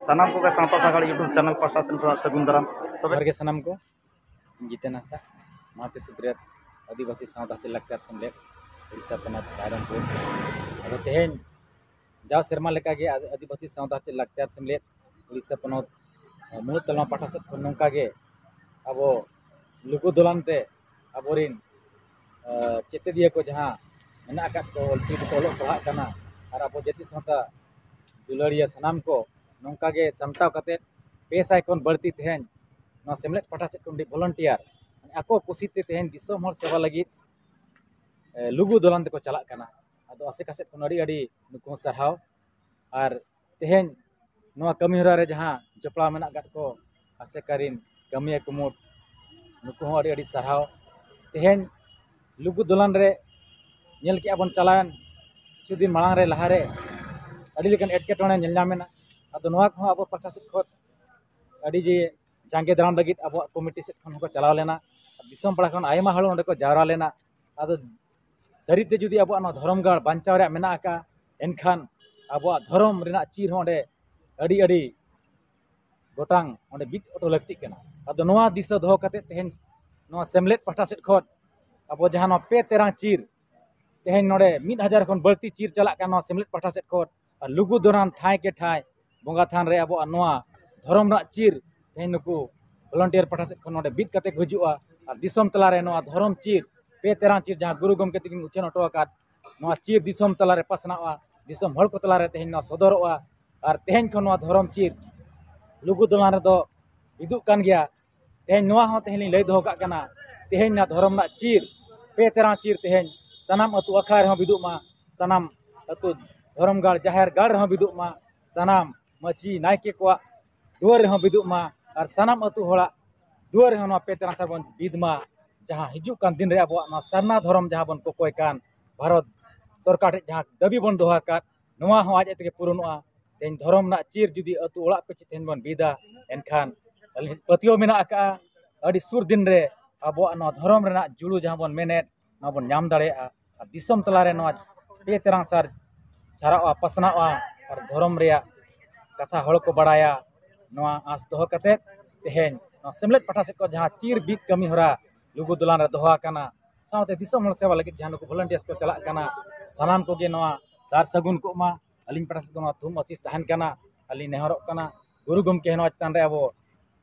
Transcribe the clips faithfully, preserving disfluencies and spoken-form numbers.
ᱥᱟᱱᱟᱢ ᱠᱚᱜᱮ ᱥᱟᱶᱛᱟ ᱥᱟᱜᱟᱲ YouTube ᱪᱮᱱᱮᱞ ᱯᱟᱦᱴᱟ ᱥᱮᱱ ᱠᱷᱚᱱᱟᱜ ᱥᱟᱹᱜᱩᱱ ᱫᱟᱨᱟᱢ᱾ ᱛᱚᱵᱮ ᱡᱚᱦᱟᱨ ᱜᱮ ᱥᱟᱱᱟᱢ ᱠᱚ, ᱤᱧ ᱡᱤᱛᱮᱱ ᱦᱟᱸᱥᱫᱟ, ᱢᱟᱦᱟᱛᱤ ᱥᱩᱫᱽᱨᱮᱛ ᱟᱹᱫᱤᱵᱟᱹᱥᱤ ᱥᱟᱶᱛᱟ ᱪᱮᱫ ᱞᱟᱠᱪᱟᱨ ᱥᱮᱢᱞᱮᱫ, ᱩᱲᱤᱥᱥᱟ ᱯᱚᱱᱚᱛ ᱨᱟᱭᱨᱚᱝᱯᱩᱨ᱾ ᱟᱫᱚ ᱛᱮᱦᱮᱧ ᱡᱟᱣ ᱥᱮᱨᱢᱟ ᱞᱮᱠᱟᱜᱮ ᱟᱹᱫᱤᱵᱟᱹᱥᱤ ᱥᱟᱶᱛᱟ ᱪᱮᱫ ᱞᱟᱠᱪᱟᱨ ᱥᱮᱢᱞᱮᱫ ᱩᱲᱤᱥᱥᱟ ᱯᱚᱱᱚᱛ ᱢᱩᱬᱩᱫ ᱛᱟᱞᱢᱟ ᱯᱟᱦᱴᱟ ᱥᱮᱫ ᱠᱷᱚᱱ ᱱᱚᱝᱠᱟ ᱜᱮ ᱟᱵᱚ ᱞᱩᱜᱩ ᱫᱚᱞᱟᱱ ᱛᱮ ᱟᱵᱚᱨᱤᱱ ᱪᱮᱛᱮᱫᱤᱭᱟᱹ ᱠᱚ ᱡᱟᱦᱟᱸ ᱢᱮᱱᱟᱜ ᱟᱠᱟᱫ ᱠᱚ, ᱚᱞᱪᱤᱠᱤ ᱛᱮᱠᱚ ᱚᱞᱚᱜ ᱯᱟᱲᱦᱟᱜ ᱠᱟᱱᱟ, ᱟᱨ ᱟᱵᱚ ᱡᱟᱹᱛᱤ ᱥᱟᱶᱛᱟ ᱫᱩᱞᱟᱹᱲᱤᱭᱟᱹ ᱥᱟᱱᱟᱢ ᱠᱚ ᱱᱚᱝᱠᱟ ᱜᱮ ᱥᱟᱢᱴᱟᱣ ᱠᱟᱛᱮᱫ ᱯᱮ ᱥᱟᱭ ᱠᱷᱚᱱ ᱵᱟᱹᱲᱛᱤ ᱛᱮᱦᱮᱧ ᱱᱚᱣᱟ ᱥᱮᱢᱞᱮᱫ ᱯᱟᱦᱴᱟ ᱥᱮᱫ ᱠᱷᱚᱱ ᱟᱹᱰᱤ ᱵᱷᱚᱞᱚᱱᱴᱤᱭᱟᱨ ᱟᱠᱚ ᱠᱩᱥᱤ ᱛᱮ ᱛᱮᱦᱮᱧ ᱫᱤᱥᱚᱢ ᱦᱚᱲ ᱥᱮᱵᱟ ᱞᱟᱹᱜᱤᱫ ᱞᱩᱜᱩ ᱫᱚᱞᱟᱱ ᱛᱮᱠᱚ ᱪᱟᱞᱟᱜ ᱠᱟᱱᱟ᱾ ᱟᱫᱚ ᱟᱥᱮᱠᱟ ᱥᱮᱫ ᱠᱷᱚᱱ ᱟᱹᱰᱤ ᱟᱹᱰᱤ ᱱᱩᱠᱩ ᱦᱚᱸ ᱥᱟᱨᱦᱟᱣ᱾ ᱟᱨ ᱛᱮᱦᱮᱧ ᱱᱚᱣᱟ ᱠᱟᱹᱢᱤ ᱦᱚᱨᱟ ᱨᱮ ᱡᱟᱦᱟᱸ ᱡᱚᱯᱲᱟᱣ ᱢᱮᱱᱟᱜ ᱟᱠᱟᱫ ᱠᱚ ᱟᱥᱮᱠᱟ ᱨᱤᱱ ᱠᱟᱹᱢᱤᱭᱟᱹ ᱠᱩᱢᱩᱴ, ᱱᱩᱠᱩ ᱦᱚᱸ ᱟᱹᱰᱤ ᱟᱹᱰᱤ ᱥᱟᱨᱦᱟᱣ᱾ ᱛᱮᱦᱮᱧ ᱞᱩᱜᱩ ᱫᱚᱞᱟᱱ ᱨᱮ ᱧᱮᱞ ᱠᱮᱜᱼᱟ ᱵᱚᱱ ᱪᱟᱞᱟᱣᱮᱱ ᱠᱤᱪᱷᱩ ᱫᱤᱱ ᱢᱟᱲᱟᱝ ᱨᱮ, ᱞᱟᱦᱟᱨᱮ ᱟᱹᱰᱤ ᱞᱮᱠᱟᱱ ᱮᱴᱠᱮᱴᱚᱬᱮ ᱧᱮᱞ ᱧᱟᱢᱮᱱᱟ᱾ ᱟᱫᱚ ᱱᱚᱣᱟ ᱠᱚᱦᱚᱸ ᱟᱵᱚ ᱯᱟᱦᱴᱟ ᱥᱮᱫ ᱠᱷᱚᱱ ᱟᱹᱰᱤ ᱡᱮ ᱡᱟᱸᱜᱮ ᱫᱟᱨᱟᱢ ᱞᱟᱹᱜᱤᱫ ᱟᱵᱚᱣᱟᱜ ᱠᱚᱢᱤᱴᱤ ᱥᱮᱫ ᱠᱷᱚᱱ ᱦᱚᱸᱠᱚ ᱪᱟᱞᱟᱣ ᱞᱮᱱᱟ᱾ ᱫᱤᱥᱚᱢ ᱯᱟᱲᱟ ᱠᱷᱚᱱ ᱟᱭᱢᱟ ᱦᱚᱲ ᱚᱸᱰᱮ ᱠᱚ ᱡᱟᱣᱨᱟ ᱞᱮᱱᱟ᱾ ᱟᱫᱚ ᱥᱟᱹᱨᱤᱛᱮ ᱡᱩᱫᱤ ᱟᱵᱚᱣᱟᱜ ᱱᱚᱣᱟ ᱫᱷᱚᱨᱚᱢ ᱜᱟᱲ ᱵᱟᱧᱪᱟᱣ ᱨᱮᱭᱟᱜ ᱢᱮᱱᱟᱜ ᱟᱠᱟᱫ, ᱮᱱᱠᱷᱟᱱ ᱟᱵᱚᱣᱟᱜ ᱫᱷᱚᱨᱚᱢ ᱨᱮᱱᱟᱜ ᱪᱤᱨ ᱦᱚᱸ ᱚᱸᱰᱮ ᱟᱹᱰᱤ ᱟᱹᱰᱤ ᱜᱚᱴᱟᱝ ᱚᱸᱰᱮ ᱵᱤᱫ ᱦᱚᱴᱚ ᱞᱟᱹᱠᱛᱤᱜ ᱠᱟᱱᱟ᱾ ᱟᱫᱚ ᱱᱚᱣᱟ ᱫᱤᱥᱟᱹ ᱫᱚᱦᱚ ᱠᱟᱛᱮ ᱛᱮᱦᱮᱧ ᱱᱚᱣᱟ ᱥᱮᱢᱞᱮᱫ ᱯᱟᱦᱴᱟ ᱥᱮᱫ ᱠᱷᱚᱱ ᱟᱵᱚ ᱡᱟᱦᱟᱸ ᱱᱚᱣᱟ ᱯᱮ ᱛᱮᱨᱟᱝ ᱪᱤᱨ, ᱛᱮᱦᱮᱧ ᱱᱚᱰᱮ ᱢᱤᱫ ᱦᱟᱡᱟᱨ ᱠᱷᱚᱱ ᱵᱟᱹᱲᱛᱤ ᱪᱤᱨ ᱪᱟᱞᱟᱜ ᱠᱟᱱᱟ ᱱᱚᱣᱟ ᱥᱮᱢᱞᱮᱫ ᱯᱟᱦᱴᱟ ᱥᱮᱫ ᱠᱷᱚᱱ᱾ ᱟᱨ ᱞᱩᱜᱩ ᱫᱚᱞᱟᱱ ᱴᱷᱟᱸᱭ ᱠᱮ ᱴᱷᱟᱸᱭ ᱵᱚᱸᱜᱟ ᱛᱷᱟᱱ ᱨᱮ ᱟᱵᱚᱣᱟᱜ ᱱᱚᱣᱟ ᱫᱷᱚᱨᱚᱢ ᱨᱮᱱᱟᱜ ᱪᱤᱨ ᱛᱮᱦᱮᱧ ᱱᱩᱠᱩ ᱵᱷᱚᱞᱚᱱᱴᱤᱭᱟᱨ ᱯᱟᱦᱴᱟ ᱥᱮᱫ ᱠᱷᱚᱱ ᱱᱚᱰᱮ ᱵᱤᱫ ᱠᱟᱛᱮ ᱠᱚ ᱦᱤᱡᱩᱜᱼᱟ᱾ ᱟᱨ ᱫᱤᱥᱚᱢ ᱛᱟᱞᱟᱨᱮ ᱱᱚᱣᱟ ᱫᱷᱚᱨᱚᱢ ᱪᱤᱨ, ᱯᱮ ᱛᱮᱨᱟᱝ ᱪᱤᱨ ᱡᱟᱦᱟᱸ ᱜᱩᱨᱩ ᱜᱚᱢᱠᱮ ᱛᱟᱹᱠᱤᱱ ᱩᱪᱷᱟᱹᱱ ᱦᱚᱴᱚ ᱟᱠᱟᱫ, ᱱᱚᱣᱟ ᱪᱤᱨ ᱫᱤᱥᱚᱢ ᱛᱟᱞᱟᱨᱮ ᱯᱟᱥᱱᱟᱜᱼᱟ, ᱫᱤᱥᱚᱢ ᱦᱚᱲ ᱠᱚ ᱛᱟᱞᱟᱨᱮ ᱛᱮᱦᱮᱧ ᱱᱚᱣᱟ ᱥᱚᱫᱚᱨᱚᱜᱼᱟ᱾ ᱟᱨ ᱛᱮᱦᱮᱧ ᱠᱷᱚᱱ ᱱᱚᱣᱟ ᱫᱷᱚᱨᱚᱢ ᱪᱤᱨ ᱞᱩᱜᱩ ᱫᱚᱞᱟᱱ ᱨᱮᱫᱚ ᱵᱤᱫᱩᱜ ᱠᱟᱱ ᱜᱮᱭᱟ᱾ ᱛᱮᱦᱮᱧ ᱱᱚᱣᱟ ᱦᱚᱸ ᱛᱮᱦᱮᱧ ᱞᱤᱧ ᱞᱟᱹᱭ ᱫᱚᱦᱚ ᱠᱟᱜ ᱠᱟᱱᱟ, ᱛᱮᱦᱮᱧ ᱱᱚᱣᱟ ᱫᱷᱚᱨᱚᱢ ᱨᱮᱱᱟᱜ ᱪᱤᱨ, ᱯᱮ ᱛᱮᱨᱟᱝ ᱪᱤᱨ ᱛᱮᱦᱮᱧ ᱥᱟᱱᱟᱢ ᱟᱹᱛᱩ ᱟᱠᱷᱲᱟ ᱨᱮᱦᱚᱸ ᱵᱤᱫᱩᱜ ᱢᱟ, ᱥᱟᱱᱟᱢ ᱟᱹᱛᱩ ᱫᱷᱚᱨᱚᱢ ᱜᱟᱲ, ᱡᱟᱦᱮᱨ ᱜᱟᱲ ᱨᱮᱦᱚᱸ ᱵᱤᱫᱩᱜ ᱢᱟ, ᱥᱟᱱᱟᱢ ᱢᱟᱹᱡᱷᱤ ᱱᱟᱭᱠᱮ ᱠᱚᱣᱟᱜ ᱫᱩᱣᱟᱹᱨ ᱨᱮᱦᱚᱸ ᱵᱤᱫᱩᱜ ᱢᱟ, ᱟᱨ ᱥᱟᱱᱟᱢ ᱟᱹᱛᱩ ᱦᱚᱲᱟᱜ ᱫᱩᱣᱟᱹᱨ ᱨᱮᱦᱚᱸ ᱱᱚᱣᱟ ᱯᱮ ᱛᱮᱨᱟᱝ ᱥᱟᱨ ᱵᱚᱱ ᱵᱤᱫ ᱢᱟ᱾ ᱡᱟᱦᱟᱸ ᱦᱤᱡᱩᱜ ᱠᱟᱱ ᱫᱤᱱ ᱨᱮ ᱟᱵᱚᱣᱟᱜ ᱱᱚᱣᱟ ᱥᱟᱨᱱᱟ ᱫᱷᱚᱨᱚᱢ ᱡᱟᱦᱟᱸ ᱵᱚᱱ ᱠᱚᱠᱚᱭ ᱠᱟᱱ, ᱵᱷᱟᱨᱚᱛ ᱥᱚᱨᱠᱟᱨ ᱴᱷᱮᱱ ᱡᱟᱦᱟᱸ ᱫᱟᱹᱵᱤ ᱵᱚᱱ ᱫᱚᱦᱚ ᱟᱠᱟᱫ, ᱱᱚᱣᱟ ᱦᱚᱸ ᱟᱡ ᱟᱡ ᱛᱮᱜᱮ ᱯᱩᱨᱩᱱᱚᱜᱼᱟ᱾ ᱛᱮᱦᱮᱧ ᱫᱷᱚᱨᱚᱢ ᱨᱮᱱᱟᱜ ᱪᱤᱨ ᱡᱩᱫᱤ ᱟᱹᱛᱩ ᱚᱲᱟᱜ ᱯᱤᱪᱷᱤ ᱛᱮᱦᱮᱧ ᱵᱚᱱ ᱵᱤᱫᱟ, ᱮᱱᱠᱷᱟᱱ ᱟᱹᱞᱤᱧ ᱯᱟᱹᱛᱭᱟᱹᱣ ᱢᱮᱱᱟᱜ ᱟᱠᱟᱫᱼᱟ, ᱟᱹᱰᱤ ᱥᱩᱨ ᱫᱤᱱ ᱨᱮ ᱟᱵᱚᱣᱟᱜ ᱱᱚᱣᱟ ᱫᱷᱚᱨᱚᱢ ᱨᱮᱱᱟᱜ ᱡᱩᱲᱩ ᱡᱟᱦᱟᱸ ᱵᱚᱱ ᱢᱮᱱᱮᱫ, ᱱᱚᱣᱟ ᱵᱚᱱ ᱧᱟᱢ ᱫᱟᱲᱮᱭᱟᱜᱼᱟ᱾ ᱟᱨ ᱫᱤᱥᱚᱢ ᱛᱟᱞᱟᱨᱮ ᱱᱚᱣᱟ ᱯᱮ ᱛᱮᱨᱟᱝ ᱥᱟᱨ ᱪᱷᱟᱨᱟᱜᱼᱟ, ᱯᱟᱥᱱᱟᱣᱼᱟ, ᱟᱨ ᱫᱷᱚᱨᱚᱢ ᱨᱮᱭᱟᱜ ᱠᱟᱛᱷᱟ ᱦᱚᱲ ᱠᱚ ᱵᱟᱲᱟᱭᱟ, ᱱᱚᱣᱟ ᱟᱸᱥ ᱫᱚᱦᱚ ᱠᱟᱛᱮ ᱛᱮᱦᱮᱧ ᱱᱚᱣᱟ ᱥᱮᱢᱞᱮᱫ ᱯᱟᱦᱴᱟ ᱥᱮᱫ ᱠᱷᱚᱱ ᱡᱟᱦᱟᱸ ᱪᱤᱨ ᱵᱤᱫ ᱠᱟᱹᱢᱤ ᱦᱚᱨᱟ ᱞᱩᱜᱩ ᱫᱚᱞᱟᱱ ᱨᱮ ᱫᱚᱦᱚ ᱟᱠᱟᱱᱟ, ᱥᱟᱶᱛᱮ ᱫᱤᱥᱚᱢ ᱦᱚᱲ ᱥᱮᱵᱟ ᱞᱟᱹᱜᱤᱫ ᱡᱟᱦᱟᱸ ᱱᱩᱠᱩ volunteers ᱠᱚ ᱪᱟᱞᱟᱜ ᱠᱟᱱᱟ, ᱥᱟᱱᱟᱢ ᱠᱚᱜᱮ ᱱᱚᱣᱟ ᱥᱟᱨ ᱥᱟᱹᱜᱩᱱ ᱠᱚᱜ ᱢᱟ᱾ ᱟᱹᱞᱤᱧ ᱯᱟᱦᱴᱟ ᱥᱮᱫ ᱠᱷᱚᱱ ᱱᱚᱣᱟ ᱛᱷᱩᱢ ᱟᱥᱤᱥ ᱛᱟᱦᱮᱱ ᱠᱟᱱᱟ᱾ ᱟᱹᱞᱤᱧ ᱱᱮᱦᱚᱨᱚᱜ ᱠᱟᱱᱟ, ᱜᱩᱨᱩ ᱜᱚᱢᱠᱮ ᱱᱚᱣᱟ ᱪᱮᱛᱟᱱ ᱨᱮ ᱟᱵᱚ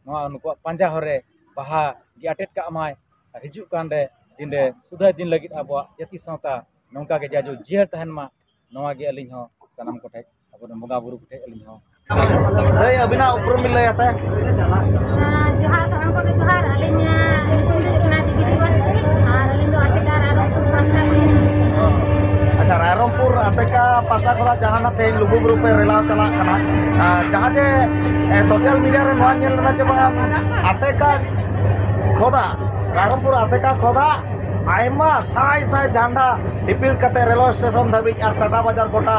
ᱱᱚᱣᱟ ᱱᱩᱠᱩᱣᱟᱜ ᱯᱟᱸᱡᱟ ᱦᱚᱨ ᱨᱮ ᱵᱟᱦᱟ ᱜᱮ ᱟᱴᱮᱫ ᱠᱟᱜ ᱢᱟᱭ᱾ ᱟᱨ ᱦᱤᱡᱩᱜ ᱠᱟᱱ ᱨᱮ ᱫᱤᱱ ᱨᱮ ᱥᱩᱫᱷᱟᱹ ᱫᱤᱱ ᱞᱟᱹᱜᱤᱫ ᱟᱵᱚᱣᱟᱜ ᱡᱟᱹᱛᱤ ᱥᱟᱶᱛᱟ ᱱᱚᱝᱠᱟ ᱜᱮ ᱡᱟᱡᱩᱜᱽ ᱡᱤᱭᱟᱹᱲ ᱛᱟᱦᱮᱱ ᱢᱟ᱾ ᱱᱚᱣᱟ ᱜᱮ ᱟᱹᱞᱤᱧ ᱦᱚᱸ ᱥᱟᱱᱟᱢ ᱠᱚᱴᱷᱮᱱ, ᱟᱵᱚᱨᱮᱱ ᱵᱚᱸᱜᱟ ᱵᱩᱨᱩ ᱠᱚᱴᱷᱮᱱ ᱟᱹᱞᱤᱧ ᱦᱚᱸ᱾ ᱫᱟᱹᱭ, ᱟᱹᱵᱤᱱᱟᱜ ᱩᱯᱨᱩᱢ ᱵᱤᱱ ᱞᱟᱹᱭᱟ ᱥᱮ? ᱟᱸ, ᱡᱚᱦᱟᱨ, ᱥᱟᱱᱟᱢ ᱠᱚᱜᱮ ᱡᱚᱦᱟᱨ᱾ ᱟᱹᱞᱤᱧᱟᱜ ᱧᱩᱛᱩᱢ ᱫᱚ ᱦᱩᱭᱩᱜ ᱠᱟᱱᱟ ᱫᱤᱵᱤ ᱵᱟᱥᱠᱮ ᱟᱨ ᱟᱹᱞᱤᱧ ᱫᱚ ᱟᱥᱮᱠᱟ ᱨᱟᱭᱨᱚᱝᱯᱩᱨ ᱯᱟᱥᱴᱟ ᱠᱷᱚᱱ᱾ ᱟᱪᱪᱷᱟ, ᱨᱟᱭᱨᱚᱝᱯᱩᱨ ᱟᱥᱮᱠᱟ ᱯᱟᱥᱴᱟ ᱠᱷᱚᱱᱟᱜ ᱡᱟᱦᱟᱱᱟᱜ ᱛᱮᱦᱮᱧ ᱞᱩᱜᱩᱵᱩᱨᱩ ᱯᱮ ᱨᱮᱞᱟᱣ ᱪᱟᱞᱟᱜ ᱠᱟᱱᱟ, ᱟᱨ ᱡᱟᱦᱟᱸ ᱡᱮ, ᱮ, social media ᱨᱮ ᱱᱚᱣᱟ ᱧᱮᱞ ᱞᱮᱱᱟ ᱡᱮ ᱵᱟᱝ ᱟᱥᱮᱠᱟ ᱠᱷᱚᱫᱟ, ᱨᱟᱭᱨᱚᱝᱯᱩᱨ ᱟᱥᱮᱠᱟ ᱠᱷᱚᱫᱟ ᱟᱭᱢᱟ ᱥᱟᱭ ᱥᱟᱭ ᱡᱷᱟᱱᱰᱟ ᱫᱤᱯᱤᱞ ᱠᱟᱛᱮ ᱨᱮᱞᱣᱮ ᱥᱴᱮᱥᱚᱱ ᱫᱷᱟᱹᱵᱤᱡ ᱟᱨ ᱴᱟᱴᱟ ᱵᱟᱡᱟᱨ ᱜᱚᱴᱟ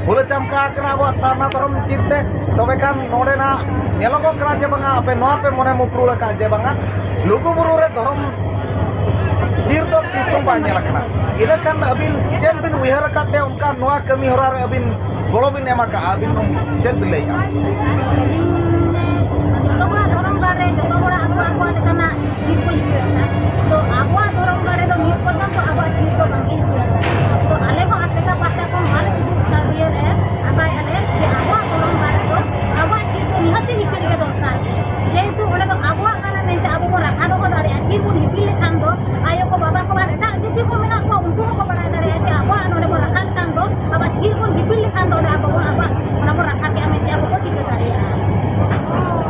ᱦᱩᱞᱟᱹ ᱪᱟᱢᱠᱟ ᱟᱠᱟᱱᱟ ᱟᱵᱚᱣᱟᱜ ᱥᱟᱨᱱᱟ ᱫᱷᱚᱨᱚᱢ ᱪᱤᱨ ᱛᱮ᱾ ᱛᱚᱵᱮ ᱠᱷᱟᱱ ᱱᱚᱰᱮᱱᱟᱜ ᱧᱮᱞᱚᱜᱚᱜ ᱠᱟᱱᱟ ᱡᱮ ᱵᱟᱝᱟ ᱟᱯᱮ ᱱᱚᱣᱟ ᱯᱮ ᱢᱚᱱᱮ ᱢᱩᱠᱨᱩᱲ ᱟᱠᱟᱫ ᱡᱮ ᱵᱟᱝᱟ ᱞᱩᱜᱩᱵᱩᱨᱩ ᱨᱮ ᱫᱷᱚᱨᱚᱢ ᱪᱤᱨ ᱫᱚ ᱛᱤᱥ ᱦᱚᱸ ᱵᱟᱭ ᱧᱮᱞ ᱟᱠᱟᱱᱟ᱾ ᱤᱱᱟᱹ ᱠᱷᱟᱱ ᱟᱹᱵᱤᱱ ᱪᱮᱫ ᱵᱤᱱ ᱩᱭᱦᱟᱹᱨ ᱟᱠᱟᱫ ᱛᱮ ᱚᱱᱠᱟ ᱱᱚᱣᱟ ᱠᱟᱹᱢᱤ ᱦᱚᱨᱟ ᱨᱮ ᱟᱹᱵᱤᱱ ᱜᱚᱲᱚ ᱵᱤᱱ ᱮᱢ ᱟᱠᱟᱫᱼᱟ? ᱟᱹᱵᱤᱱ ᱪᱮᱫ ᱵᱤᱱ ᱞᱟᱹᱭᱮᱫᱼᱟ? ᱡᱚᱛᱚ ᱦᱚᱲᱟᱜ ᱫᱷᱚᱨᱚᱢ ᱜᱟᱲ ᱨᱮ ᱡᱚᱛᱚ ᱦᱚᱲᱟᱜ ᱟᱠᱚ ᱟᱠᱚᱣᱟᱜ ᱞᱮᱠᱟᱱᱟᱜ ᱪᱤᱨ ᱠᱚ ᱦᱤᱡᱩᱜ ᱠᱟᱱᱟ᱾ ᱛᱚ ᱟᱵᱚᱣᱟᱜ ᱫᱷᱚᱨᱚᱢ ᱜᱟᱲ ᱨᱮᱫᱚ ᱱᱤᱛ ᱯᱚᱨᱡᱚᱱᱛᱚ ᱟᱵᱚᱣᱟᱜ ᱪᱤᱨ ᱫᱚ ᱵᱟᱝ ᱦᱤᱡᱩᱜ ᱠᱟᱱᱟ᱾ ᱛᱚ ᱟᱞᱮ ᱦᱚᱸ ᱟᱥᱮᱠᱟ ᱯᱟᱦᱴᱟ ᱠᱷᱚᱱ ᱱᱚᱣᱟ ᱞᱮ ᱩᱫᱩᱜ ᱤᱭᱟᱹ ᱨᱮ ᱟᱥᱟᱭᱮᱫᱼᱟ ᱞᱮ ᱡᱮ ᱟᱵᱚᱣᱟᱜ ᱫᱷᱚᱨᱚᱢ ᱜᱟᱲ ᱨᱮᱫᱚ ᱟᱵᱚᱣᱟᱜ ᱪᱤᱨ ᱫᱚ ᱱᱤᱦᱟᱹᱛ ᱜᱮ ᱦᱤᱯᱤᱲ ᱜᱮ ᱫᱚᱨᱠᱟᱨ᱾ ᱡᱮᱦᱮᱛᱩ ᱚᱸᱰᱮ ᱫᱚ ᱟᱵᱚᱣᱟᱜ ᱠᱟᱱᱟ ᱢᱮᱱᱛᱮ ᱟᱵᱚ ᱵᱚᱱ ᱨᱟᱠᱷᱟ ᱫᱚᱦᱚ ᱫᱟᱲᱮᱭᱟᱜᱼᱟ᱾ ᱪᱤᱨ ᱵᱚᱱ ᱦᱤᱯᱤᱲ ᱞᱮᱠᱷᱟᱱ ᱫᱚ ᱟᱭᱳ ᱠᱚ, ᱵᱟᱵᱟ ᱠᱚ ᱟᱨ ᱮᱴᱟᱜ ᱡᱟᱹᱛᱤ ᱠᱚ ᱢᱮᱱᱟᱜ ᱠᱚᱣᱟ, ᱩᱱᱠᱩ ᱦᱚᱸᱠᱚ ᱵᱟᱲᱟᱭ ᱫᱟᱲᱮᱭᱟᱜᱼᱟ ᱡᱮ ᱟᱵᱚᱣᱟᱜ ᱱᱚᱰᱮ ᱵᱚᱱ ᱨᱟᱠᱷᱟ ᱞᱮᱠᱷᱟᱱ ᱫᱚ ᱟᱵᱚᱣᱟᱜ ᱪᱤᱨ ᱵᱚᱱ ᱦᱤᱯᱤᱲ ᱞᱮᱠᱷᱟᱱ ᱫᱚ ᱚᱸᱰᱮ ᱟᱵᱚ ᱵᱚᱱ, ᱟᱵᱚᱣᱟᱜ ᱚᱱᱟ ᱵᱚᱱ ᱨᱟᱠᱷᱟ ᱠᱮᱜᱼᱟ ᱢᱮᱱᱛᱮ ᱟᱵᱚ ᱠᱚ ᱴᱷᱤᱠᱟᱹ ᱫᱟᱲᱮᱭᱟᱜᱼᱟ᱾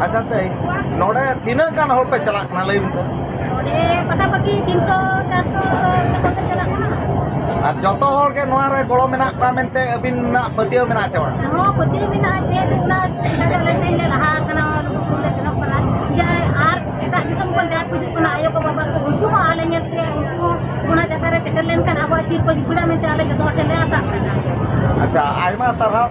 ᱟᱪᱪᱷᱟ ᱛᱮ, ᱱᱚᱰᱮ ᱛᱤᱱᱟᱹᱜ ᱜᱟᱱ ᱦᱚᱲ ᱯᱮ ᱪᱟᱞᱟᱜ ᱠᱟᱱᱟ, ᱞᱟᱹᱭ ᱵᱤᱱ ᱥᱮ? ᱱᱚᱰᱮ ᱯᱟᱠᱟᱯᱟᱠᱤ ᱛᱤᱱᱥᱚ ᱪᱟᱨᱥᱚ ᱦᱚᱲ ᱞᱮᱠᱟ ᱠᱚ ᱪᱟᱞᱟᱜ ᱠᱟᱱᱟ᱾ ᱟᱨ ᱡᱚᱛᱚ ᱦᱚᱲ ᱜᱮ ᱱᱚᱣᱟ ᱨᱮ ᱜᱚᱲᱚ ᱢᱮᱱᱟᱜ ᱠᱚᱣᱟ ᱢᱮᱱᱛᱮ ᱟᱹᱵᱤᱱᱟᱜ ᱯᱟᱹᱛᱭᱟᱹᱣ ᱢᱮᱱᱟᱜᱼᱟ ᱪᱮ ᱵᱟᱝ? ᱦᱚᱸ, ᱯᱟᱹᱛᱭᱟᱹᱣ ᱢᱮᱱᱟᱜᱼᱟ, ᱡᱮᱦᱮᱛᱩ ᱚᱱᱟ ᱞᱮᱠᱟ ᱜᱮ ᱟᱞᱮ ᱛᱮᱦᱮᱧ ᱞᱮ ᱞᱟᱦᱟ ᱟᱠᱟᱱᱟ, ᱞᱩᱜᱩᱵᱩᱨᱩ ᱞᱮ ᱥᱮᱱᱚᱜ ᱠᱟᱱᱟ᱾ ᱡᱮ ᱟᱨ ᱮᱴᱟᱜ ᱫᱤᱥᱚᱢ ᱠᱷᱚᱱ ᱡᱟᱦᱟᱸᱭ ᱠᱚ ᱦᱤᱡᱩᱜ ᱠᱟᱱᱟ, ᱟᱭᱳ ᱠᱚ ᱵᱟᱵᱟ ᱠᱚ, ᱩᱱᱠᱩ ᱦᱚᱸ ᱟᱞᱮ ᱧᱮᱞ ᱛᱮ ᱩᱱᱠᱩ ᱦᱚᱸ ᱚᱱᱟ ᱡᱟᱭᱜᱟ ᱨᱮ ᱥᱮᱴᱮᱨ ᱞᱮᱱᱠᱷᱟᱱ ᱟᱵᱚᱣᱟᱜ ᱪᱤᱨ ᱠᱚ ᱦᱤᱯᱤᱲᱟ ᱢᱮᱱᱛᱮ ᱟᱞᱮ ᱡᱚᱛᱚ ᱦᱚᱲ ᱴᱷᱮᱱ ᱞᱮ ᱟᱥᱟᱜ ᱠᱟᱱᱟ᱾ ᱟᱪᱪᱷᱟ, ᱟᱭᱢᱟ ᱥᱟᱨᱦᱟᱣ᱾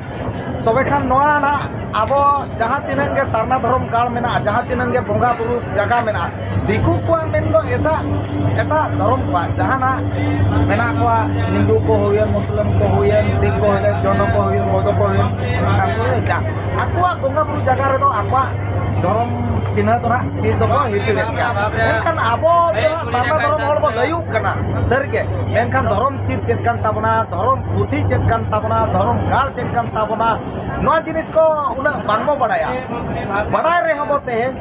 ᱛᱚᱵᱮ ᱠᱷᱟᱱ ᱱᱚᱣᱟ ᱱᱟᱜ ᱟᱵᱚ ᱡᱟᱦᱟᱸ ᱛᱤᱱᱟᱹᱜ ᱜᱮ ᱥᱟᱨᱱᱟ ᱫᱷᱚᱨᱚᱢ ᱜᱟᱲ ᱢᱮᱱᱟᱜᱼᱟ, ᱡᱟᱦᱟᱸ ᱛᱤᱱᱟᱹᱜ ᱜᱮ ᱵᱚᱸᱜᱟ ᱵᱩᱨᱩ ᱡᱟᱭᱜᱟ ᱢᱮᱱᱟᱜᱼᱟ, ᱫᱤᱠᱩ ᱠᱚᱣᱟᱜ ᱢᱮᱱ ᱫᱚ ᱮᱴᱟᱜ, ᱮᱴᱟᱜ ᱫᱷᱚᱨᱚᱢ ᱠᱚᱣᱟᱜ ᱡᱟᱦᱟᱱᱟᱜ ᱢᱮᱱᱟᱜ ᱠᱚᱣᱟ, ᱦᱤᱱᱫᱩ ᱠᱚ ᱦᱩᱭᱮᱱ, ᱢᱩᱥᱞᱤᱢ ᱠᱚ ᱦᱩᱭᱮᱱ, ᱥᱤᱠᱷ ᱠᱚ ᱦᱩᱭᱮᱱ, ᱡᱚᱭᱱᱚ ᱠᱚ ᱦᱩᱭᱮᱱ, ᱵᱳᱫᱷᱚ ᱠᱚ ᱦᱩᱭᱮᱱ, ᱠᱷᱨᱤᱥᱴᱟᱱ ᱠᱚ ᱦᱩᱭᱮᱱ, ᱡᱟ ᱟᱠᱚᱣᱟᱜ ᱵᱚᱸᱜᱟ ᱵᱩᱨᱩ ᱡᱟᱭᱜᱟ ᱨᱮᱫᱚ ᱟᱠᱚᱣᱟᱜ ᱫᱷᱚᱨᱚᱢ ᱪᱤᱱᱦᱟᱹ ᱫᱚ ᱱᱟᱜ ᱪᱤᱨ ᱫᱚᱠᱚ ᱦᱤᱯᱤᱲᱮᱫ ᱜᱮᱭᱟ᱾ ᱢᱮᱱᱠᱷᱟᱱ ᱟᱵᱚ ᱫᱚ ᱱᱟᱜ ᱥᱟᱨᱱᱟ ᱫᱷᱚᱨᱚᱢ ᱦᱚᱲ ᱵᱚ ᱞᱟᱹᱭᱩᱜ ᱠᱟᱱᱟ, ᱥᱟᱹᱨᱤᱜᱮ᱾ ᱢᱮᱱᱠᱷᱟᱱ ᱫᱷᱚᱨᱚᱢ ᱪᱤᱨ ᱪᱮᱫ ᱠᱟᱱ ᱛᱟᱵᱚᱱᱟ, ᱫᱷᱚᱨᱚᱢ ᱯᱩᱛᱷᱤ ᱪᱮᱫ ᱠᱟᱱ ᱛᱟᱵᱚᱱᱟ, ᱫᱷᱚᱨᱚᱢ ᱜᱟᱲ ᱪᱮᱫ ᱠᱟᱱ ᱛᱟᱵᱚᱱᱟ, ᱱᱚᱣᱟ ᱡᱤᱱᱤᱥ ᱠᱚ ᱩᱱᱟᱹᱜ ᱵᱟᱝᱵᱚ ᱵᱟᱲᱟᱭᱟ᱾ ᱵᱟᱲᱟᱭ ᱨᱮᱦᱚᱸ ᱵᱚ ᱛᱮᱦᱮᱧ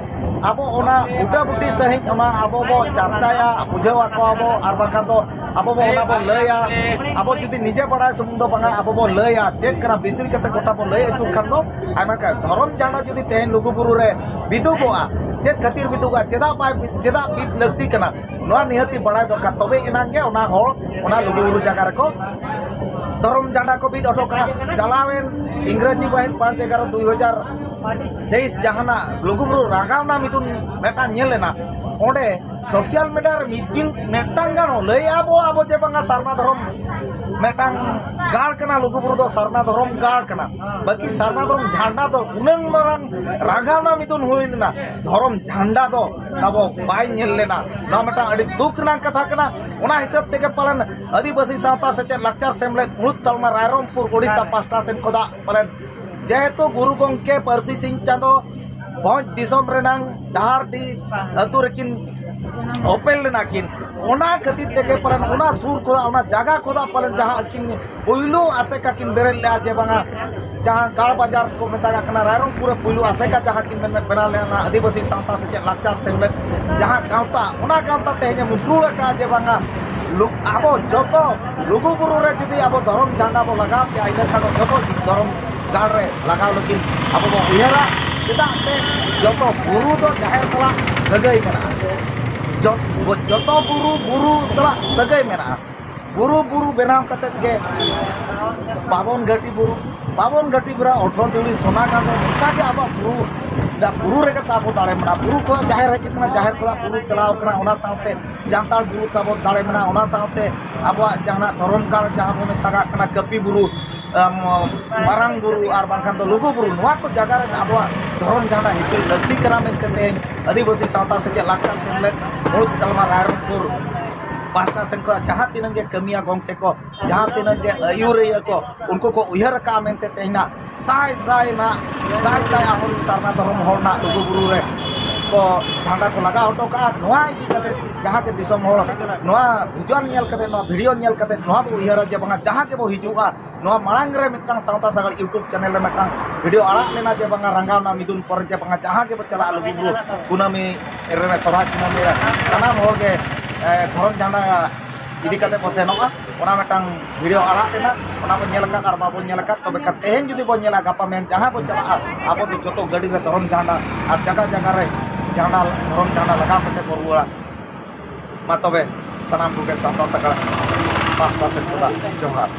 ᱟᱵᱚ ᱚᱱᱟ ᱵᱩᱴᱟᱹ ᱵᱩᱴᱤ ᱥᱟᱺᱦᱤᱡ ᱚᱱᱟ ᱟᱵᱚ ᱵᱚ ᱪᱟᱨᱪᱟᱭᱟ, ᱵᱩᱡᱷᱟᱹᱣ ᱟᱠᱚᱣᱟ ᱵᱚ, ᱟᱨ ᱵᱟᱝᱠᱷᱟᱱ ᱫᱚ ᱟᱵᱚ ᱵᱚ ᱚᱱᱟ ᱵᱚ ᱞᱟᱹᱭᱟ᱾ ᱟᱵᱚ ᱡᱩᱫᱤ ᱱᱤᱡᱮ ᱵᱟᱲᱟᱭ ᱥᱩᱢᱩᱝ ᱫᱚ ᱵᱟᱝᱟ, ᱟᱵᱚ ᱵᱚ ᱞᱟᱹᱭᱟ ᱪᱮᱫ ᱠᱟᱱᱟ, ᱵᱤᱥᱤᱨ ᱠᱟᱛᱮ ᱜᱚᱴᱟ ᱵᱚ ᱞᱟᱹᱭ ᱟᱹᱪᱩᱨ ᱠᱷᱟᱱ ᱫᱚ ᱟᱭᱢᱟ ᱠᱟ-, ᱫᱷᱚᱨᱚᱢ ᱡᱷᱟᱱᱰᱟ ᱡᱩᱫᱤ ᱛᱮᱦᱮᱧ ᱞᱩᱜᱩᱵᱩᱨᱩ ᱨᱮ ᱵᱤᱫᱩᱜᱚᱜᱼᱟ, ᱪᱮᱫ ᱠᱷᱟᱹᱛᱤᱨ ᱵᱤᱫᱩᱜᱚᱜᱼᱟ, ᱪᱮᱫᱟᱜ ᱵᱟᱭ ᱵᱤᱫ-, ᱪᱮᱫᱟᱜ ᱵᱤᱫ ᱞᱟᱹᱠᱛᱤ ᱠᱟᱱᱟ, ᱱᱚᱣᱟ ᱱᱤᱦᱟᱹᱛᱤ ᱵᱟᱲᱟᱭ ᱫᱚᱨᱠᱟᱨ᱾ ᱛᱚᱵᱮ ᱮᱱᱟᱝ ᱜᱮ ᱚᱱᱟ ᱦᱚᱲ ᱚᱱᱟ ᱞᱩᱜᱩᱵᱩᱨᱩ ᱡᱟᱭᱜᱟ ᱨᱮᱠᱚ ᱫᱷᱚᱨᱚᱢ ᱡᱷᱟᱱᱰᱟ ᱠᱚ ᱵᱤᱫ ᱦᱚᱴᱚ ᱠᱟᱜᱼᱟ᱾ ᱪᱟᱞᱟᱣᱮᱱ ᱤᱝᱨᱟᱡᱤ ᱢᱟᱹᱦᱤᱛ ᱯᱟᱸᱪ ᱮᱜᱟᱨᱚ ᱫᱩ ᱦᱟᱡᱟᱨ ᱛᱮᱭᱤᱥ ᱡᱟᱦᱟᱱᱟᱜ ᱞᱩᱜᱩᱵᱩᱨᱩ ᱨᱟᱜᱟᱣᱱᱟ ᱢᱤᱫᱩᱱ ᱢᱤᱫᱴᱟᱝ ᱧᱮᱞ ᱮᱱᱟ, ᱚᱸᱰᱮ ᱥᱳᱥᱟᱞ ᱢᱤᱰᱤᱭᱟ ᱨᱮ ᱢᱤᱫ ᱫᱤᱱ ᱢᱤᱫᱴᱟᱝ ᱜᱟᱱ ᱦᱚᱸ ᱞᱟᱹᱭ ᱟᱵᱚ, ᱟᱵᱚ ᱡᱮ ᱵᱟᱝᱟ ᱥᱟᱨᱱᱟ ᱫᱷᱚᱨᱚᱢ ᱢᱤᱫᱴᱟᱝ ᱜᱟᱲ ᱠᱟᱱᱟ, ᱞᱩᱜᱩᱵᱩᱨᱩ ᱫᱚ ᱥᱟᱨᱱᱟ ᱫᱷᱚᱨᱚᱢ ᱜᱟᱲ ᱠᱟᱱᱟ, ᱵᱟᱹᱠᱤ ᱥᱟᱨᱱᱟ ᱫᱷᱚᱨᱚᱢ ᱡᱷᱟᱱᱰᱟ ᱫᱚ ᱩᱱᱟᱹᱝ ᱢᱟᱨᱟᱝ ᱨᱟᱜᱟᱣᱱᱟ ᱢᱤᱫᱩᱱ ᱦᱩᱭ ᱞᱮᱱᱟ, ᱫᱷᱚᱨᱚᱢ ᱡᱷᱟᱱᱰᱟ ᱫᱚ ᱟᱵᱚ ᱵᱟᱭ ᱧᱮᱞ ᱞᱮᱱᱟ᱾ ᱱᱚᱣᱟ ᱢᱤᱫᱴᱟᱝ ᱟᱹᱰᱤ ᱫᱩᱠ ᱨᱮᱱᱟᱜ ᱠᱟᱛᱷᱟ ᱠᱟᱱᱟ᱾ ᱚᱱᱟ ᱦᱤᱥᱟᱹᱵ ᱛᱮᱜᱮ ᱯᱟᱞᱮᱱ ᱟᱹᱫᱤᱵᱟᱹᱥᱤ ᱥᱟᱶᱛᱟ ᱥᱮᱪᱮᱫ ᱞᱟᱠᱪᱟᱨ ᱥᱮᱢᱞᱮᱫ ᱢᱩᱲᱩᱫ ᱛᱟᱞᱢᱟ ᱨᱟᱭᱨᱚᱝᱯᱩᱨ ᱳᱰᱤᱥᱟ ᱯᱟᱦᱴᱟ ᱥᱮᱫ ᱠᱷᱚᱱᱟᱜ ᱯᱟᱞᱮᱱ ᱡᱮᱦᱮᱛᱩ ᱜᱩᱨᱩ ᱜᱚᱢᱠᱮ ᱯᱟᱹᱨᱥᱤ ᱥᱤᱧ ᱪᱟᱸᱫᱚ ᱵᱷᱚᱸᱡᱽ ᱫᱤᱥᱚᱢ ᱨᱮᱱᱟᱝ ᱰᱟᱦᱟᱨᱰᱤ ᱟᱹᱛᱩ ᱨᱮᱠᱤᱱ ᱚᱯᱮᱞ ᱞᱮᱱᱟ ᱠᱤᱱ, ᱚᱱᱟ ᱠᱷᱟᱹᱛᱤᱨ ᱛᱮᱜᱮ ᱯᱟᱞᱮᱱ ᱚᱱᱟ ᱥᱩᱨ ᱠᱷᱚᱱᱟᱜ, ᱚᱱᱟ ᱡᱟᱭᱜᱟ ᱠᱷᱚᱱᱟᱜ ᱯᱟᱞᱮᱱ ᱡᱟᱦᱟᱸ ᱟᱹᱠᱤᱱ ᱯᱩᱭᱞᱩ ᱟᱥᱮᱠᱟ ᱠᱤᱱ ᱵᱮᱨᱮᱫ ᱞᱮᱫᱼᱟ, ᱡᱮ ᱵᱟᱝᱟ ᱡᱟᱦᱟᱸ ᱜᱟᱲ ᱵᱟᱡᱟᱨ ᱠᱚ ᱢᱮᱛᱟᱜᱟᱜ ᱠᱟᱱᱟ, ᱨᱟᱭᱨᱚᱝᱯᱩᱨ ᱨᱮ ᱯᱩᱭᱞᱩ ᱟᱥᱮᱠᱟ ᱡᱟᱦᱟᱸ ᱠᱤᱱ ᱵᱮᱱ-, ᱵᱮᱱᱟᱣ ᱞᱮᱫᱼᱟ, ᱚᱱᱟ ᱟᱹᱫᱤᱵᱟᱹᱥᱤ ᱥᱟᱶᱛᱟ ᱥᱮᱪᱮᱫ ᱞᱟᱠᱪᱟᱨ ᱥᱮᱢᱞᱮᱫ ᱡᱟᱦᱟᱸ ᱜᱟᱶᱛᱟ, ᱚᱱᱟ ᱜᱟᱶᱛᱟ ᱛᱮᱦᱮᱧ ᱮ ᱢᱩᱠᱨᱩᱲ ᱟᱠᱟᱫᱼᱟ ᱡᱮ ᱵᱟᱝᱟ ᱞᱩ-, ᱟᱵᱚ ᱡᱚᱛᱚ ᱞᱩᱜᱩ ᱵᱩᱨᱩ ᱨᱮ ᱡᱩᱫᱤ ᱟᱵᱚ ᱫᱷᱚᱨᱚᱢ ᱡᱷᱟᱱᱰᱟ ᱵᱚ ᱞᱟᱜᱟᱣ ᱠᱮᱭᱟ, ᱤᱱᱟᱹ ᱠᱷᱟᱱ ᱫᱚ ᱡᱚᱛᱚ ᱫᱷᱚᱨᱚᱢ ᱜᱟᱲ ᱨᱮ ᱞᱟᱜᱟᱣ ᱞᱟᱹᱜᱤᱫ ᱟᱵᱚ ᱵᱚ ᱩᱭᱦᱟᱹᱨᱟ᱾ ᱪᱮᱫᱟᱜ ᱥᱮ ᱡᱚᱛᱚ ᱵᱩᱨᱩ ᱫᱚ ᱡᱟᱦᱮᱨ ᱥᱟᱞᱟᱜ ᱥᱟᱹᱜᱟᱹᱭ ᱢᱮᱱᱟᱜᱼᱟ᱾ ᱡᱚ-, ᱡᱚᱛᱚ ᱵᱩᱨᱩ, ᱵᱩᱨᱩ ᱥᱟᱞᱟᱜ ᱥᱟᱹᱜᱟᱹᱭ ᱢᱮᱱᱟᱜᱼᱟ᱾ ᱵᱩᱨᱩ, ᱵᱩᱨᱩ ᱵᱮᱱᱟᱣ ᱠᱟᱛᱮᱫ ᱜᱮ ᱵᱟᱵᱚᱱ ᱜᱷᱟᱹᱴᱤ ᱵᱩᱨᱩ, ᱵᱟᱵᱚᱱ ᱜᱷᱟᱹᱴᱤ ᱵᱩᱨᱩ, ᱚᱴᱷᱚᱨ ᱫᱩᱲᱤ ᱥᱚᱱᱟ ᱜᱟᱱ, ᱚᱱᱠᱟ ᱜᱮ ᱟᱵᱚᱣᱟᱜ ᱵᱩᱨᱩ, ᱵᱩᱨᱩ ᱨᱮᱜᱮ ᱛᱟᱵᱚ ᱫᱟᱲᱮ ᱢᱮᱱᱟᱜᱼᱟ᱾ ᱵᱩᱨᱩ ᱠᱷᱚᱱᱟᱜ ᱡᱟᱦᱮᱨ ᱦᱮᱡ ᱟᱠᱟᱱᱟ, ᱡᱟᱦᱮᱨ ᱠᱷᱚᱱᱟᱜ ᱵᱩᱨᱩ ᱪᱟᱞᱟᱣ ᱟᱠᱟᱱᱟ, ᱚᱱᱟ ᱥᱟᱶᱛᱮ ᱡᱟᱱᱛᱟᱲ ᱵᱩᱨᱩ ᱛᱟᱵᱚ ᱫᱟᱲᱮ ᱢᱮᱱᱟᱜᱼᱟ, ᱚᱱᱟ ᱥᱟᱶᱛᱮ ᱟᱵᱚᱣᱟᱜ ᱡᱟᱦᱟᱱᱟᱜ ᱫᱷᱚᱨᱚᱢ ᱜᱟᱲ ᱡᱟᱦᱟᱸ ᱵᱚᱱ ᱢᱮᱛᱟᱜᱟᱜ ᱠᱟᱱᱟ ᱠᱟᱹᱯᱤ ᱵᱩᱨᱩ, ᱟᱢ, ᱢᱟᱨᱟᱝ ᱵᱩᱨᱩ ᱟᱨ ᱵᱟᱝᱠᱷᱟᱱ ᱫᱚ ᱞᱩᱜᱩ ᱵᱩᱨᱩ, ᱱᱚᱣᱟ ᱠᱚ ᱡᱟᱭᱜᱟ ᱨᱮ ᱟᱵᱚᱣᱟᱜ ᱫᱷᱚᱨᱚᱢ ᱡᱷᱟᱱᱰᱟ ᱦᱤᱯᱤᱲ ᱞᱟᱹᱠᱛᱤ ᱠᱟᱱᱟ ᱢᱮᱱᱛᱮ ᱛᱮᱦᱮᱧ ᱟᱹᱫᱤᱵᱟᱹᱥᱤ ᱥᱟᱶᱛᱟ ᱥᱮᱪᱮᱫ ᱞᱟᱠᱪᱟᱨ ᱥᱮᱢᱞᱮᱫ ᱢᱩᱲᱩᱫ ᱛᱟᱞᱢᱟ ᱨᱟᱭᱨᱚᱝᱯᱩᱨ ᱯᱟᱦᱴᱟ ᱥᱮᱱ ᱠᱷᱚᱱ ᱡᱟᱦᱟᱸ ᱛᱤᱱᱟᱹᱜ ᱜᱮ ᱠᱟᱹᱢᱤᱭᱟ ᱜᱚᱢᱠᱮ ᱠᱚ, ᱡᱟᱦᱟᱸ ᱛᱤᱱᱟᱹᱜ ᱜᱮ ᱟᱹᱭᱩᱨᱤᱭᱟᱹ ᱠᱚ, ᱩᱱᱠᱩ ᱠᱚ ᱩᱭᱦᱟᱹᱨ ᱟᱠᱟᱫᱼᱟ ᱢᱮᱱᱛᱮ ᱛᱮᱦᱮᱧ ᱱᱟᱜ ᱥᱟᱭ ᱥᱟᱭ ᱱᱟᱜ, ᱥᱟᱭ ᱥᱟᱭ ᱟᱵᱚᱨᱮᱱ ᱥᱟᱨᱱᱟ ᱫᱷᱚᱨᱚᱢ ᱦᱚᱲ ᱱᱟᱜ ᱞᱩᱜᱩ ᱵᱩᱨᱩ ᱨᱮ ᱠᱚ ᱡᱷᱟᱱᱰᱟ ᱠᱚ ᱞᱟᱜᱟᱣ ᱦᱚᱴᱚ ᱠᱟᱜᱼᱟ᱾ ᱱᱚᱣᱟ ᱤᱫᱤ ᱠᱟᱛᱮ ᱡᱟᱦᱟᱸ ᱜᱮ ᱫᱤᱥᱚᱢ ᱦᱚᱲ ᱱᱚᱣᱟ ᱵᱷᱤᱡᱩᱣᱟᱞ ᱧᱮᱞ ᱠᱟᱛᱮ, ᱱᱚᱣᱟ ᱵᱷᱤᱰᱤᱭᱳ ᱧᱮᱞ ᱠᱟᱛᱮ ᱱᱚᱣᱟ ᱵᱚ ᱩᱭᱦᱟᱹᱨᱟ ᱡᱮ ᱵᱟᱝᱟ ᱡᱟᱦᱟᱸ ᱜᱮᱵᱚ ᱦᱤᱡᱩᱜᱼᱟ, ᱱᱚᱣᱟ ᱢᱟᱲᱟᱝ ᱨᱮ ᱢᱤᱫᱴᱟᱝ ᱥᱟᱶᱛᱟ ᱥᱟᱜᱟᱲ YouTube ᱪᱮᱱᱮᱞ ᱨᱮ ᱢᱤᱫᱴᱟᱝ ᱵᱷᱤᱰᱤᱭᱳ ᱟᱲᱟᱜ ᱞᱮᱱᱟ ᱡᱮ ᱵᱟᱝᱟ ᱨᱟᱸᱜᱟᱣᱱᱟ ᱢᱤᱫᱩᱱ ᱯᱚᱨᱮ ᱡᱮ ᱵᱟᱝᱟ ᱡᱟᱦᱟᱸ ᱜᱮᱵᱚ ᱪᱟᱞᱟᱜᱼᱟ ᱞᱩᱜᱩ ᱵᱩᱨᱩ ᱠᱩᱱᱟᱹᱢᱤ ᱨᱮ, ᱥᱚᱨᱦᱟᱭ ᱠᱩᱱᱟᱹᱢᱤ ᱨᱮ ᱥᱟᱱᱟᱢ ᱦᱚᱲ ᱜᱮ, ᱮ, ᱫᱷᱚᱨᱚᱢ ᱡᱷᱟᱱᱰᱟ ᱤᱫᱤ ᱠᱟᱛᱮ ᱠᱚ ᱥᱮᱱᱚᱜᱼᱟ᱾ ᱚᱱᱟ ᱢᱤᱫᱴᱟᱝ ᱵᱷᱤᱰᱤᱭᱳ ᱟᱲᱟᱜ ᱞᱮᱱᱟ, ᱚᱱᱟ ᱵᱚᱱ ᱧᱮᱞ ᱟᱠᱟᱫ ᱟᱨ ᱵᱟᱵᱚᱱ ᱧᱮᱞ ᱟᱠᱟᱫ, ᱛᱚᱵᱮ ᱠᱷᱟᱱ ᱛᱮᱦᱮᱧ ᱡᱩᱫᱤ ᱵᱚᱱ ᱧᱮᱞᱟ, ᱜᱟᱯᱟ ᱢᱮᱭᱟᱝ ᱡᱟᱦᱟᱸ ᱵᱚᱱ ᱪᱟᱞᱟᱜᱼᱟ, ᱟᱵᱚ ᱫᱚ ᱡᱚᱛᱚ ᱜᱟᱹᱰᱤ ᱨᱮ ᱫᱷᱚᱨᱚᱢ ᱡᱷᱟᱱᱰᱟ ᱟᱨ ᱡᱟᱭᱜᱟ ᱡᱟᱭᱜᱟ ᱨᱮ ᱡᱷᱟᱱᱰᱟ, ᱫᱷᱚᱨᱚᱢ ᱡᱷᱟᱱᱰᱟ ᱞᱟᱜᱟᱣ ᱠᱟᱛᱮ ᱵᱚᱱ ᱨᱩᱣᱟᱹᱲᱟ᱾ ᱢᱟ ᱛᱚᱵᱮ ᱥᱟᱱᱟᱢ ᱠᱚᱜᱮ ᱥᱟᱶᱛᱟ ᱥᱟᱜᱟᱲ ᱯᱟᱦᱴᱟ ᱥᱮᱫ ᱠᱷᱚᱱᱟᱜ ᱡᱚᱦᱟᱨ᱾